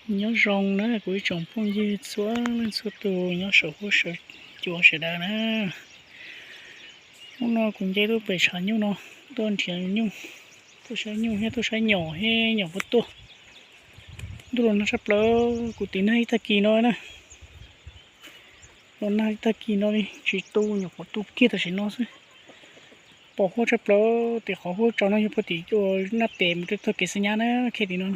Nyob zoo na kuv ib tsoom phooj ywg txhua leej txhua tus nyob saum huab saum cua sawv daws na. Hnub no kuv nce tuaj pem tshav nyuj no, tuaj nrhiav nyuj, tuaj saib nyuj thiab tuaj saib nyom thiab nyom puas tuaj. Ntuj los nag tshaj plaws, kuv tiv nag ib tag kis no na. Los nag ib tag kis no li tsis tu, nyuam qhuav tu kiag tam sim no xwb. Pos huab tshaj plaws, tim qhov huab tsaus no yog puag tim ua naj tes mus rau txoj kev xwb nyab na, khej tim no.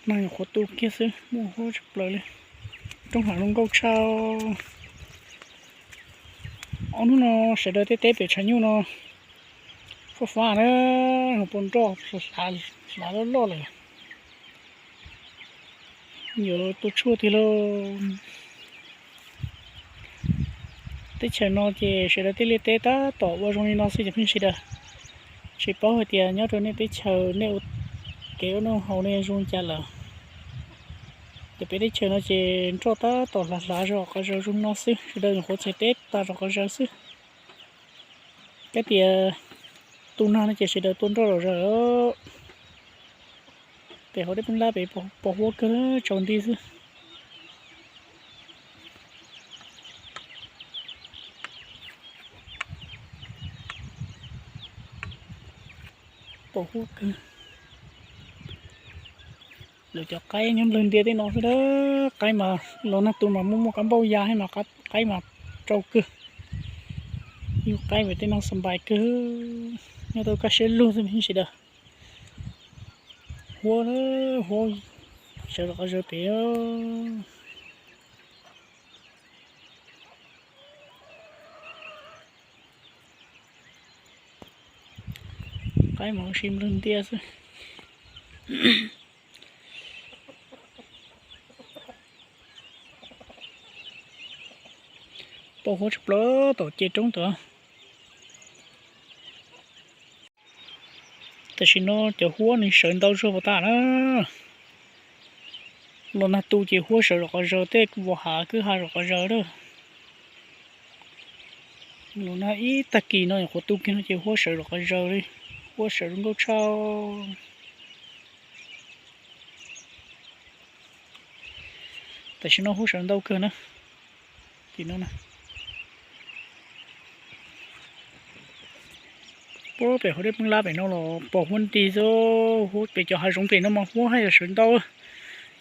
Nag nyuam qhuav tu kiag xwb, muaj huab tshaj plaws li. Roob hav zoo nkauj tshaj. Ob hnub no sawv daws tej teb pem tshav nyuj no faj fab na, ho puas nroj, hlav loj loj lawm. Yuav tua tshuaj tiag lauj. Teb chaws no ces sawv daws tej liaj teb tab tom ua zoo li no xwb cov phooj ywg sawv daws. Tsis paub hais tias nyob rau nej teb chaws nej ua kev ua noj haus nej zoo cas lawm. Ces peb teb chaws no ces nroj tab tom hlav hlav zog qhov zaws zoo no xwb, sawv daws nyuam qhuav txhais teb tas zog qhov zaws xwb. Kab tias tu nag no ces sawv daws tua nroj zom zaws. Pem hauv dej peb lab pem pos huab kawg, tsaus nti xwb. Pos huab kawg. Lawv cov qaib nyob nplawg ntiaj teb no xwb, qaib mas los nag tu mas muaj muaj qab npauj ya thiab mas qaib mas rau kawg. Yug qaib pem tej no xa npais kawg, nyob tau kaj siab lug xwb sawv daws. Huab, huab sawv los qhov zaws pem. Qaib mas ua si nplawg ntiaj xwb. Pos huab tshaj plaws tom ce roob tod. Tam sim no cov huab nws sawv ntau zog puas tas na. Los nag tu ces huab sawv zom qhov zaws, tej vos hav kwj ha zom qhov zaws lawm. Los nag ib tag kis no nyuam qhuav tu kiag no ces huab sawv zom qhov zaws li. Huab sawv zoo nkauj tshaj. Tam sim no huab sawv ntau kawg na. Tim no na. Puag pem hauv dej peb lab pem no los pos huab nti xwb, huab pem cov hav zoov pem no mas huab haj yam sawv ntau.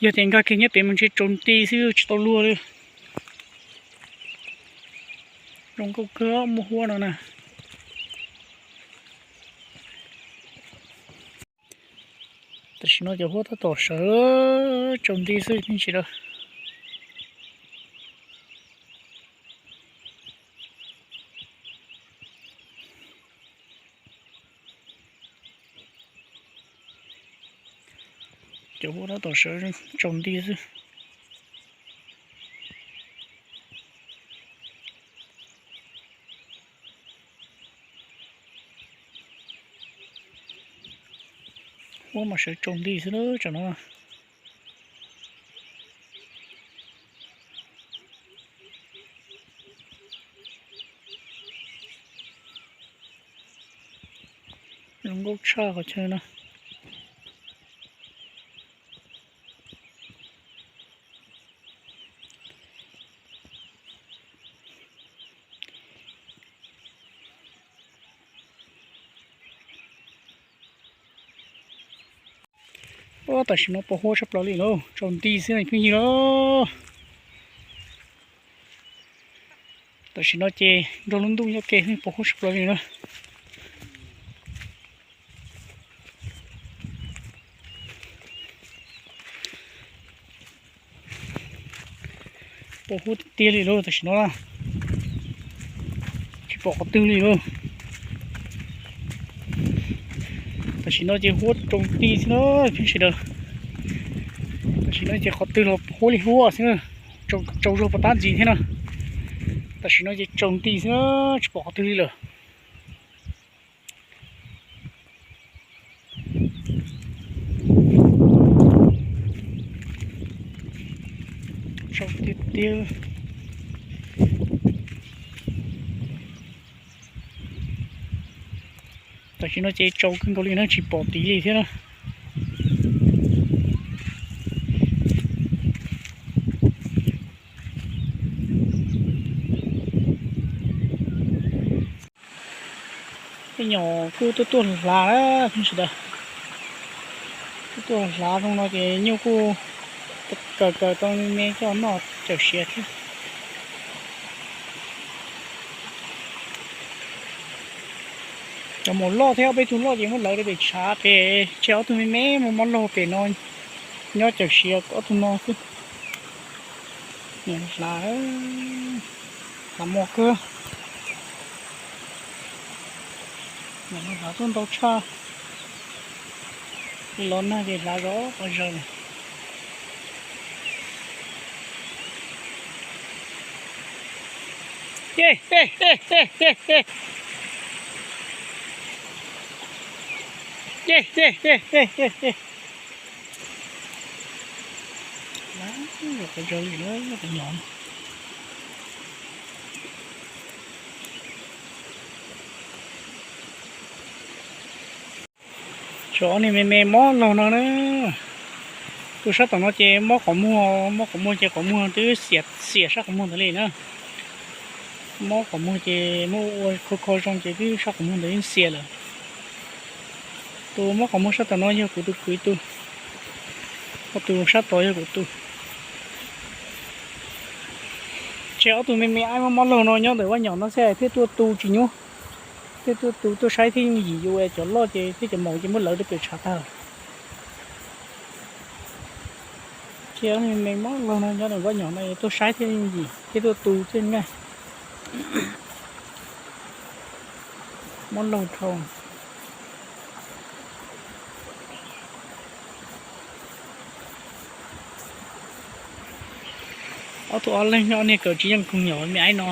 Yog tias nkag kiag nyob pem mas ntshe tsaus nti xwb tsis tau luag li. Zoo nkauj kawg muaj huab no na. Tam sim no cov huab tab tom sawv tsaus nti xwb tsis dab. Cov huab tab tom sawv tsaus nti xwb. Huab mas sawv tsaus nti xwb na tam no. Zoo nkauj tshaj qhov chaw no. Tam sim no pos huab tshaj plaws li lauj, tsaus nti xwb phooj ywg lauj. Tam sim no ces nrog lub ntuj nyob ke pos huab tshaj plaws li na. Pos huab tiag tiag li lauj tam sim no. Tsis pom qhov twg li lauj. Tam sim no ces huab tsaus nti xwb na phooj ywg sawv daws. Tam sim no ces qhov twg los huab li huab xwb na. Tsaus zog puas tab ntxiv thiab na. Tam sim no ces tsaus nti xwb na, tsis pom qhov twg li lawm. Tsaus tiag tiag. Tam sim no ces tsaus kawg nkaus li na, tsis pom tid li thiab na. Tej nyuam kuj tuaj tuaj hlav na, sawv daws. Tuaj tuaj hlav zoo no ces nyuj kuj kaws kaws tau me me coj noj cawm siav thiab. Cov maum loj thiab ob peb tug loj ces muab lawv rau pem tshav pem, tseg ob tug me me muaj mob laug pem no nyob cawm siav ob tug no xwb. Hlav, hlav mos kawg. Hlav tuaj ntau tshaj. Los nag ces hlav zov qhov zaws. Tshuav ob niag me me mob laug no na. Tus sab tom no ces mob qhov muag, mob qhov muag ces qhov muag twb xiam xiam sab qhov muag ntawd li na. Mob qhov muag ces muab ua kho kho zoo ces twb sab qhov muag ntawd yeej xiam lawm. Tus mob qhov muag sab tom no yog kuv tus kwv tus, ob tus sab tod yog kuv tus. Tseg ob tug me me aib mob mob laug no nyob ntawm vaj nyom no xwb thiaj tuaj tu tsis nyuaj, thiaj tuaj tu tuaj saib thiaj yeej yim, yus cov loj ces thiab cov maum ces muab lawv rau pem tshav tag. Tseg ob tug me me mob laug no nyob ntawm vaj nyom no tuaj saib thiaj yeej yim thiaj tuaj tu thiaj nyaj. Mob laug dhau. Ob tug ob leeg nyob niag kawm tsis yeej koog nyom me aib no.